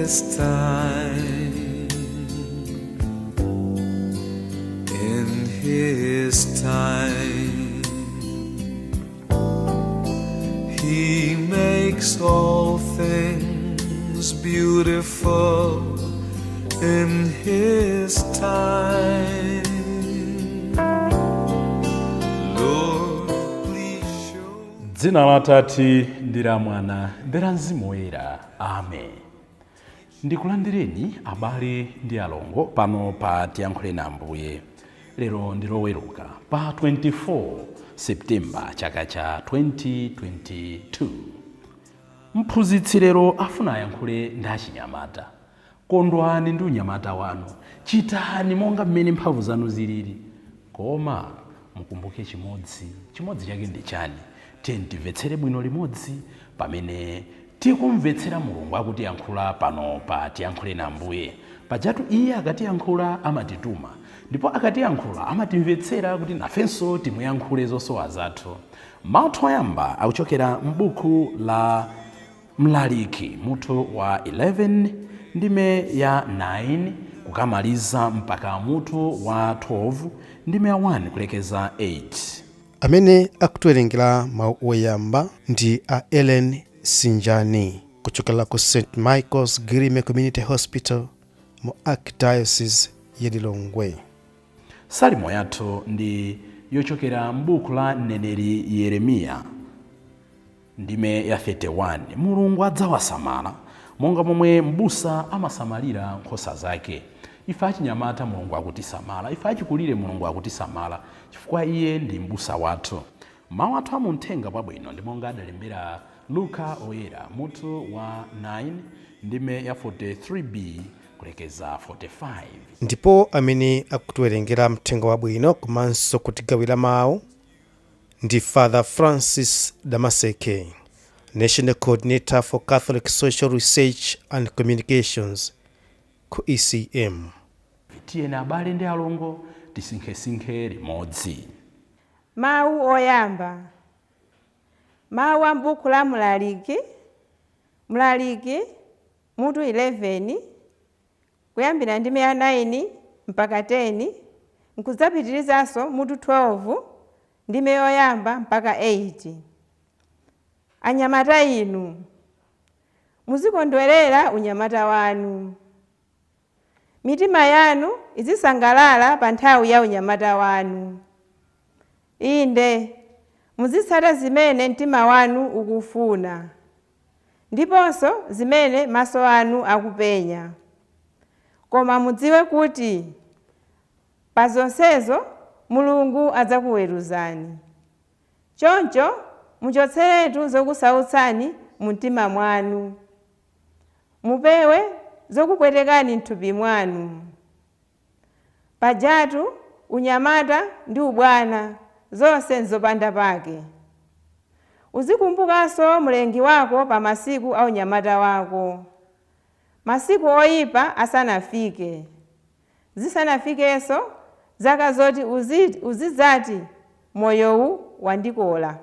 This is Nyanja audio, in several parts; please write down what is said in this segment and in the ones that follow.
His time. In His time, He makes all things beautiful in His time. Lord, please show. Dzina la Atate ndi la Mwana ndi la Mzimu Woyera, amen. Ndikulandireni, abale ndi alongo, pano pa Tiyankhule Ambuye. Lero ndi Loweruka pa 24 Septemba chaka cha 2022. Mphunzitsi lero afuna ayankhule ndi achinyamata. Kondwani ndi unyamata wanu, chitani monga mmene mphamvu zanu zilili, koma mukumbuke chimodzi. Chimodzi chake ndi chani? Tiye timvetsere bwino limodzi pamene tikumvetsera Mulungu akutiyankhula pano pa Tiyankhule na Ambuye. Pajatu iye akatiyankhula amatituma, ndipo akatiyankhula amatimvetsera kuti nafenso timuyankhule zosowa zathu. Mawu oyamba akuchokera m'buku la Mlaliki, mutu wa 11, ndime ya 9, kukamaliza mpaka mutu wa 12, ndime ya 1 kulekeza 8. Amene akutiwerengera mawu oyamba ndi a Ellen Sinjani kuchokera ku St Michael's Girime Community Hospital mu Archdiocese ya Lilongwe. Salimo yathu ndi yochokera m'buku la mneneri Yeremiya, ndime ya 31. Mulungu adzawasamala monga momwe m'busa amasamalira nkhosa zake. Ife achinyamata, Mulungu akutisamala. Ife achikulire, Mulungu akutisamala chifukwa iye ndi m'busa wathu. Mawu athu amuthenga wabwino ndi monga adalembera Luka Oyera, mutu wa 9, ndime ya 43b kulekeza 45. Ndipo amene akutiwerengera mthenga wabwino komanso kutigawira mawu ndi Father Francis Damaseke, National Coordinator for Catholic Social Research and Communications ku ECM. Tiyeni, abale ndi alongo, tisinkhesinkhe limodzi. Mawu oyamba, mawu a m'buku la Mlaliki, Mlaliki mutu 11, kuyambira ndime ya 9 mpaka 10, nkuzapitirizanso mutu 12, ndime yoyamba mpaka 8. Anyamata inu, muzikondwerera unyamata wanu. Mitima yanu izisangalala pa nthawi ya unyamata wanu. Inde, muzitsata zimene mtima wanu ukufuna ndiponso zimene maso anu akupenya, koma mudziwe kuti pa zonsezo Mulungu adzakuweruzani. Choncho muchotseretu zokusautsani mu mtima mwanu, mupewe zokupwetekani m'thupi mwanu. Pajatu unyamata ndi ubwana zonse nzopanda pake. Uzikumbukanso Mlengi wako pa masiku a unyamata wako, masiku oyipa asanafike, zisanafikenso zaka zoti uzidzati, "Moyowu wandikola."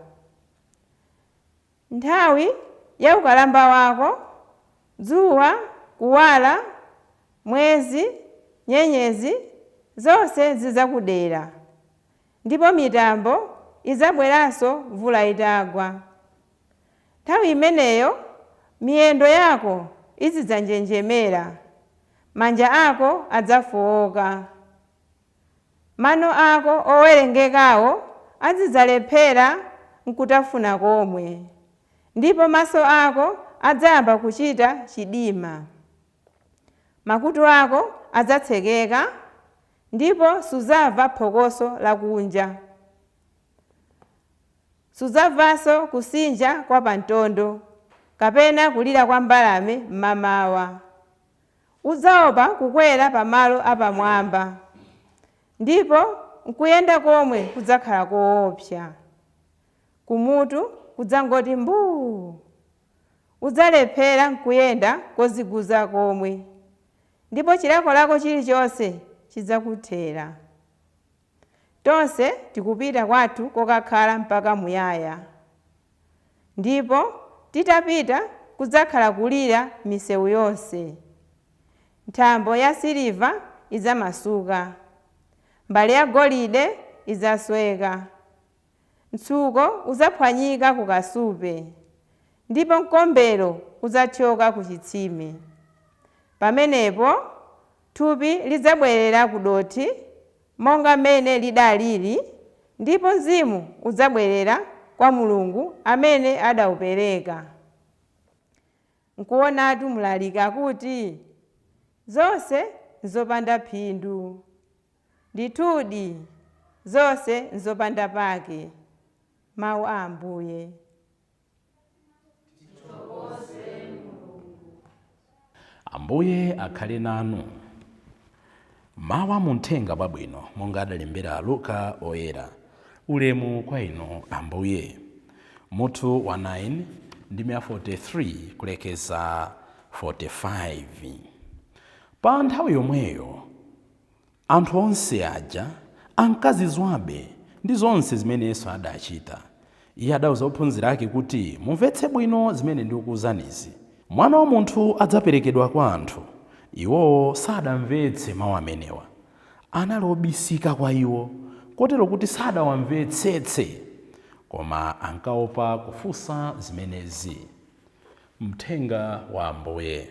Nthawi ya ukalamba wako, dzuwa kuwala, mwezi, nyenyezi zonse zidzakudera, ndipo mitambo idzabweranso mvula itagwa. Nthawi imeneyo miyendo yako izidzanjenjemera, manja ako adzafowoka, mano ako owerengekawo azidzalephera nkutafuna komwe, ndipo maso ako adzayamba kuchita chidima. Makutu ako adzatsekeka ndipo sudzamva phokoso lakunja, sudzamvanso kusinja kwa pamtondo kapena kulira kwa mbalame mmamawa. Udzaopa kukwera pamalo apamwamba, ndipo nkuyenda komwe kudzakhala koopsa. Kumutu kudzangoti mbuu, udzalephera nkuyenda koziguza komwe, ndipo chilakolako chilichonse chidzakuthera. Tonse tikupita kwathu kokakhala mpaka muyaya, ndipo titapita kudzakhala kulira misewu yonse. Nthambo ya siliva idzamasuka, mbale ya golide idzasweka, mtsuko udzaphwanyika ku kasupe, ndipo mkombero udzathyoka ku chitsime. Pamenepo thupi lidzabwerera ku dothi monga mmene lidalili, ndipo mzimu udzabwerera kwa Mulungu amene adawupereka. Nkuonatu mlaliki akuti zonse nzopanda phindu, ndithudi zonse nzopanda pake. Mawu a Ambuye. Ambuye akhale nanu. Mawu amuthenga wabwino monga adalembera Luka oyera. Ulemu kwa inu Ambuye. Mutu wa 9 ndime 43 kulekeza 45. Pa nthawi yomweyo anthu onse aja ankazizwabe ndi zonse zimene Yesu adachita. Iye adawuza ophunzira ake kuti, mumvetse bwino zimene ndikukuwuzanizi. Mwana wa munthu adzaperekedwa kwa anthu. Iwowo sadamvetse mawu amenewa, anali obisika kwa iwo, kotero kuti sadawamvetsetse, koma ankaopa kufunsa zimenezi. Mthenga wa Ambuye.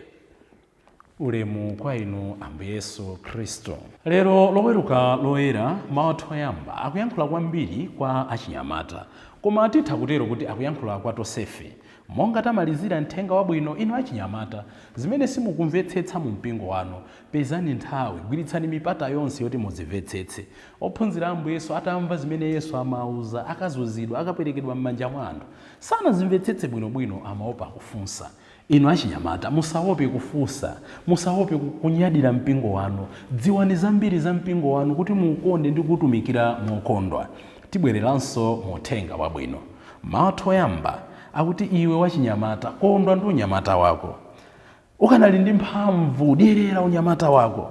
Ulemu kwa inu Ambuye Yesu Khristu. Lero Loweruka Loyera, mawu athu oyamba akuyankhula kwambiri kwa achinyamata, koma titha kutero kuti akuyankhula kwa tonsefe. Monga tamalizira mthenga wabwino, inu achinyamata, zimene simukumvetsetsa mu mpingo wanu, pezani nthawi, gwiritsani mipata yonse yoti muzimvetsetse. Ophunzira Ambuye Yesu atamva zimene Yesu amauza, akazunzidwa, akaperekedwa m'manja mwa anthu, sanazimvetsetse bwinobwino, amaopa kufunsa. Inu achinyamata, musaope kufunsa, musaope kunyadira mpingo wanu. Dziwani zambiri za mpingo wanu kuti muukonde ndi kutumikira mokondwa. Tibwereranso mu uthenga wabwino. Mawu athu oyamba akuti iwe wachinyamata, kondwa ndi unyamata wako. Ukanali ndi mphamvu, dyerera unyamata wako.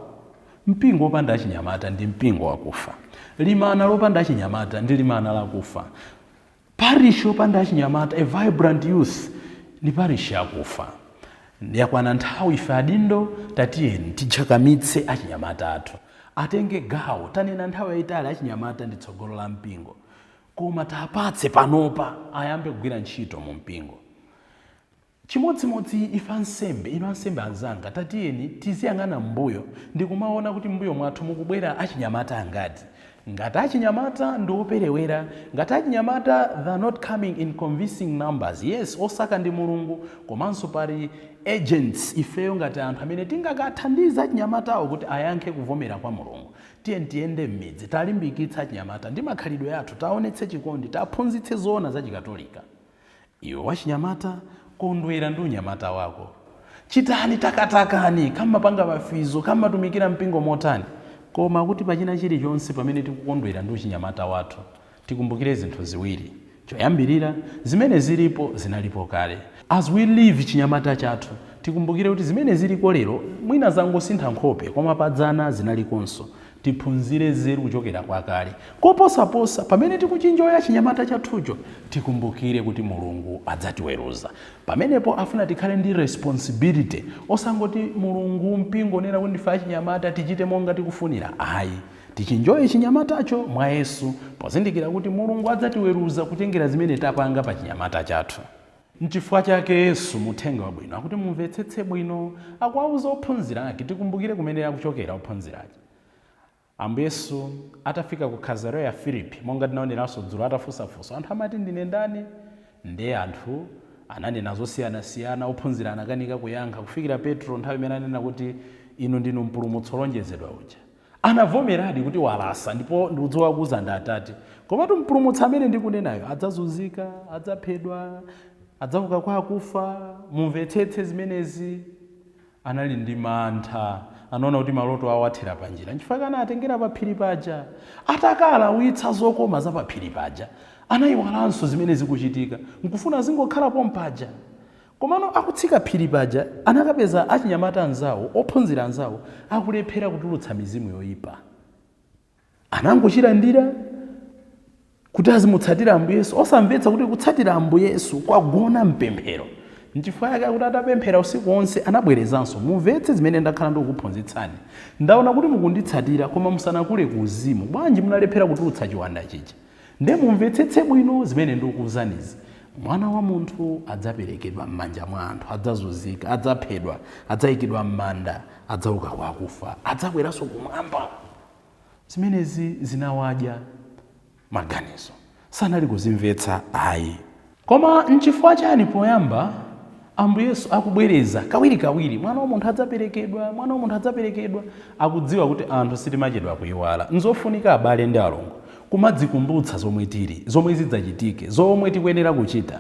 Mpingo wopanda achinyamata ndi mpingo wakufa. Limana lopanda achinyamata ndi limana lakufa. Parish yopanda achinyamata, a vibrant youth, ndi parish yakufa. Yakwana nthawi ife adindo tatiyeni tichakamitse achinyamata athu atenge gawo. Tanena nthawi yayitali, achinyamata ndi tsogolo la mpingo, koma tapatse panopa ayambe kugwira ntchito mu mpingo. Chimodzimodzi ife ansembe, inu ansembe anzanga, tatiyeni tiziyang'ana mbuyo ndikumaona kuti mbuyo mwathu mukubwera achinyamata angati. Ngati achinyamata ndi operewera, ngati achinyamata they are not coming in convincing numbers, yes, osaka ndi Mulungu, komanso pali agents, ifeyo ngati anthu amene tingakathandiza achinyamatawo kuti ayankhe kuvomera kwa Mulungu. Tiye tiyende m'midzi, talimbikitsa achinyamata ndi makhalidwe athu, taonetse chikondi, taphunzitse zoona za Chikatolika. Iwe wachinyamata, kondwera ndi unyamata wako. Chitani takatakani, kamapanga mafizo, kamatumikira mpingo motani, koma kuti pachina chilichonse pamene tikukondwera ndi uchinyamata wathu, tikumbukire zinthu ziwiri. Choyambirira, zimene zilipo zinalipo kale. As we live chinyamata chathu, tikumbukire kuti zimene ziliko lero mwina zangosintha nkhope, koma padzana zinalikonso. Tiphunzire nzeru kuchokera kwa kale. Koposaposa, pamene tikuchinjoya chinyamata chathucho, tikumbukire kuti Mulungu adzatiweruza. Pamenepo afuna tikhale ndi responsibility, osangoti Mulungu, mpingo nena kuti ndife achinyamata, tichite monga tikufunira. Ayi, tichinjoye chinyamatacho mwa Yesu, pozindikira kuti Mulungu adzatiweruza kutengera zimene tapanga pa chinyamata chathu. Nchifukwa chake Yesu muthenga wabwino akuti mumvetsetse bwino, akuwauza ophunzira ake. Tikumbukire kumene akuchokera ophunzira ake. Ambuye Yesu atafika ku Kaisareya Filipi, monga tinaoneranso dzulo, atafunsafunsa anthu amati ndine ndani, ndiye anthu ananena zosiyanasiyana, ophunzira anakanika kuyankha, kufikira Petro nthawi imene anena kuti inu ndinu mpulumutsi wolonjezedwa uja. Anavomeradi kuti walasa, ndipo ndikudziwa kuuza ndi Atate, komatu mpulumutsi amene ndikunenayo adzazunzika, adzaphedwa, adzauka kwa akufa. Mumvetsetse zimenezi. Anali ndi mantha, anaona kuti maloto awo athera panjira. Nchifukwa anatengera pa phiri paja, atakalawitsa zokoma za pa phiri paja, anayiwalanso zimene zikuchitika, nkufuna zingokhalapo mpaja. Komano akutsika phiri paja, anakapeza achinyamata anzawo, ophunzira anzawo, akulephera kutulutsa mizimu yoyipa. Anangochilandira kuti azimutsatira Ambuye Yesu, osamvetsa kuti kutsatira Ambuye Yesu kwagona mpemphero. Nchifukwa chake akuti atapemphera usiku wonse anabwerezanso, mumvetse zimene ndakhala ndikukuphunzitsani. Ndaona kuti mukunditsatira koma musanakule ku uzimu. Bwanji munalephera kutulutsa chiwanda chija? Nde mumvetsetse bwino zimene ndikukuwuzanizi. Mwana wa munthu adzaperekedwa m'manja mwa anthu, adzazunzika, adzaphedwa, adzayikidwa m'manda, adzauka kwa akufa, adzakweranso kumwamba. Zimenezi zinawadya maganizo, sanali kuzimvetsa ayi. Koma nchifukwa chani poyamba Ambuye Yesu akubwereza kawirikawiri, mwana wa munthu adzaperekedwa, mwana wa munthu adzaperekedwa? Akudziwa kuti anthu sitimachedwa kuyiwala. Nzofunika, abale ndi alongo, kumadzikumbutsa zomwe tili, zomwe zidzachitike, zomwe tikuyenera kuchita.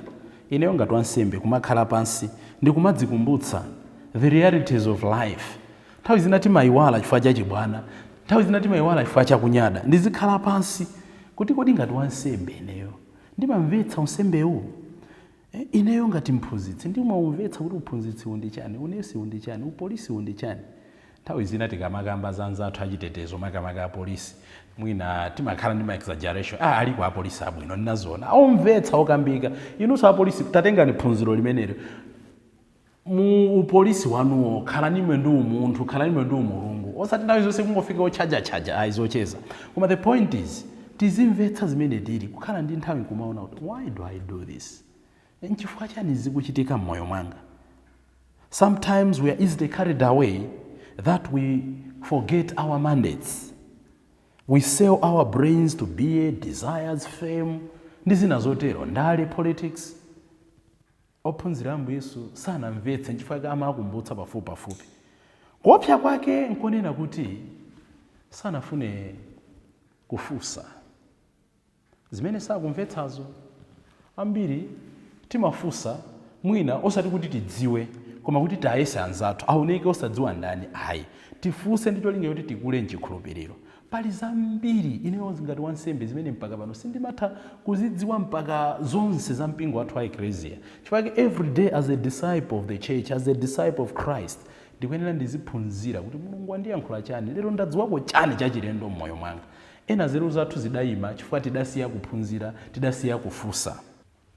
Ineyo ngati wansembe kumakhala pansi ndi kumadzikumbutsa the realities of life. Nthawi zina timayiwala chifukwa cha chibwana, nthawi zina timayiwala chifukwa cha kunyada. Ndizikhala pansi kuti kodi ngati wansembe ineyo ndimamvetsa unsembewu? Ineyo ngati mphunzitsi ndimaumvetsa kuti uphunzitsiwu ndi chani, unesiwu ndi chani, upolisiwu ndi chani? Nthawi zina tikamakamba za anzathu achitetezo, makamaka apolisi, mwina timakhala ndi ma exaggeration. Aliko apolisi abwino, ndinaziona, omvetsa, okambika. Inunso apolisi, tatengani phunziro limenelo mu upolisi wanuwo. Khalanimwe ndi umunthu, khalanimwe ndi umulungu, osati nthawi zonse kungofika otchajachaja, ayi, zocheza. Koma the point is, tizimvetsa zimene tili, kukhala ndi nthawi nkumaona kuti why do I do this? Nchifukwa chani zikuchitika m'moyo mwanga? Sometimes we are easily carried away that we forget our mandates. We sell our brains to beer, desires, fame ndi zina zotero, ndale, politics. Ophunzira Ambuye Yesu sanamvetse, nchifukwa chake amakumbutsa pafupi pafupi. Kuopsa kwake nkonena kuti sanafune kufunsa zimene sakumvetsazo. Ambiri timafunsa mwina osati kuti tidziwe, koma kuti tayese anzathu, aoneke osadziwa ndani. Ayi, tifunse ndi cholinga choti tikule mchikhulupiriro. Pali zambiri ineyo ngati wansembe zimene mpaka pano sindimatha kuzidziwa mpaka zonse za mpingo wathu wa Eklesia, chifukwa every day as a disciple of the church, as a disciple of Christ, ndikuyenera ndiziphunzira kuti Mulungu andiyankhula chani lero, ndadziwako chani chachilendo m'moyo mwanga. Ena nzeru zathu zidayima chifukwa tidasiya kuphunzira, tidasiya kufunsa.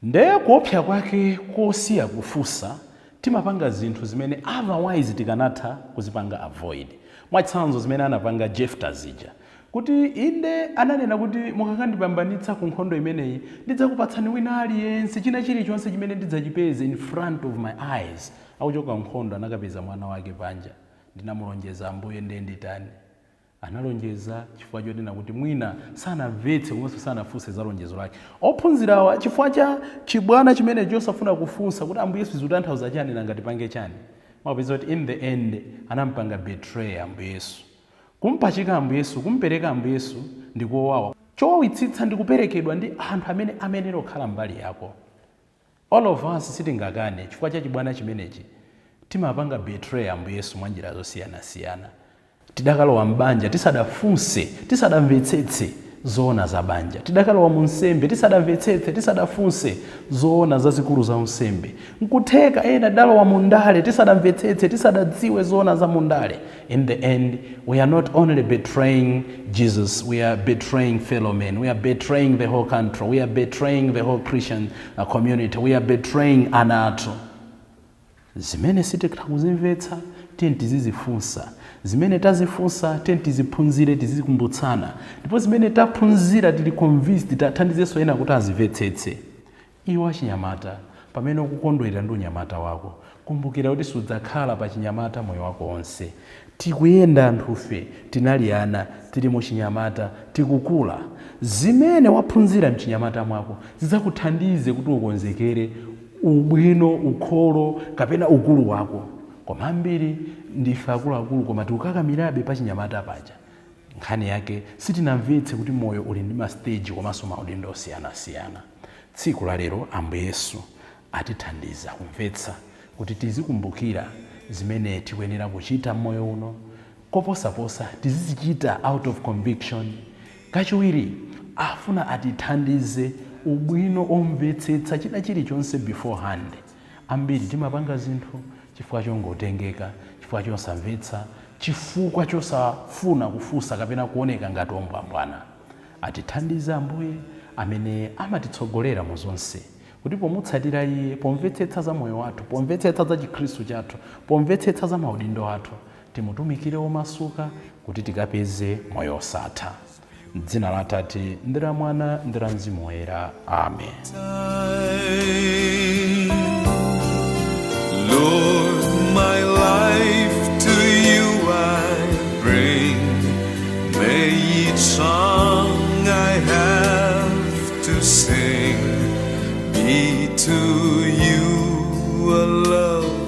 Nde kuopsa kwake kosiya kufunsa, timapanga zinthu zimene otherwise tikanatha kuzipanga avoid. Mwachitsanzo, zimene anapanga Jefta zija, kuti inde ananena kuti mukakandipambanitsa ku nkhondo imeneyi, ndidzakupatsani wina aliyense, china chilichonse chimene ndidzachipeze in front of my eyes. Akuchoka nkhondo, anakapeza mwana wake panja. Ndinamulonjeza Ambuye, ndiye nditani? Analonjeza chifukwa chonena kuti mwina sanamvetse komanso sanafunse za lonjezo lake. Ophunzirawa, chifukwa cha chibwana chimene chosafuna kufunsa kuti Ambuye Yesu zikutanthauza chani, nanga tipange chani, mapeza kuti in the end anampanga betray Ambuye Yesu. Kumpachika Ambuye Yesu, kumpereka Ambuye Yesu ndikowawa. Chowawitsitsa ndi kuperekedwa ndi anthu amene amenera kukhala mbali yako. All of us sitingakane, chifukwa cha chibwana chimenechi timapanga betray Ambuye Yesu mwa njira zosiyanasiyana. Tidakalowa m'banja tisadafunse, tisadamvetsetse zoona za banja. Tidakalowa mu nsembe tisadamvetsetse, tisadafunse zoona zazikulu za unsembe. Nkutheka ena tidalowa mu ndale tisadamvetsetse, tisadadziwe zoona za mu ndale. In the end, we are not only betraying Jesus, we are betraying fellow men, we are betraying the whole country, we are betraying the whole Christian community, we are betraying ana athu. Zimene sititha kuzimvetsa, tiye tizizifunsa. Zimene tazifunsa, tiye tiziphunzire, tizikumbutsana. Ndipo zimene taphunzira, tili convinced, tathandizenso ena kuti azimvetsetse. Iwe achinyamata, pamene ukukondwerera ndi unyamata wako, kumbukira kuti sudzakhala pa chinyamata moyo wako wonse. Tikuyenda anthufe, tinali ana, tili mu chinyamata, tikukula. Zimene waphunzira mchinyamata mwako zidzakuthandize kuti ukonzekere ubwino, ukholo kapena ukulu wako. Koma ambiri ndife akuluakulu koma tikukakamirabe pa chinyamata paja. Nkhani yake sitinamvetse kuti moyo uli ndi ma stage komanso maudindo osiyanasiyana. Tsiku la lero Ambuye Yesu atithandiza kumvetsa kuti tizikumbukira zimene tikuyenera kuchita m'moyo uno, koposaposa tizizichita out of conviction. Kachiwiri, afuna atithandize ubwino omvetsetsa china chilichonse beforehand. Ambiri timapanga zinthu chifukwa chongotengeka, chifukwa chosamvetsa, chifukwa chosafuna kufunsa kapena kuoneka ngati ombwambwana. Atithandize Ambuye amene amatitsogolera mu zonse. Kuti pomutsatira iye, pomvetsetsa za moyo wathu, pomvetsetsa za Chikhristu chathu, pomvetsetsa za maudindo athu, timutumikire omasuka kuti tikapeze moyo osatha. M'dzina la Atate, ndi la Mwana, ndi la Mzimu Woyera, amen. Time. Lord, my life to you I bring. May each song I have to sing be to you a love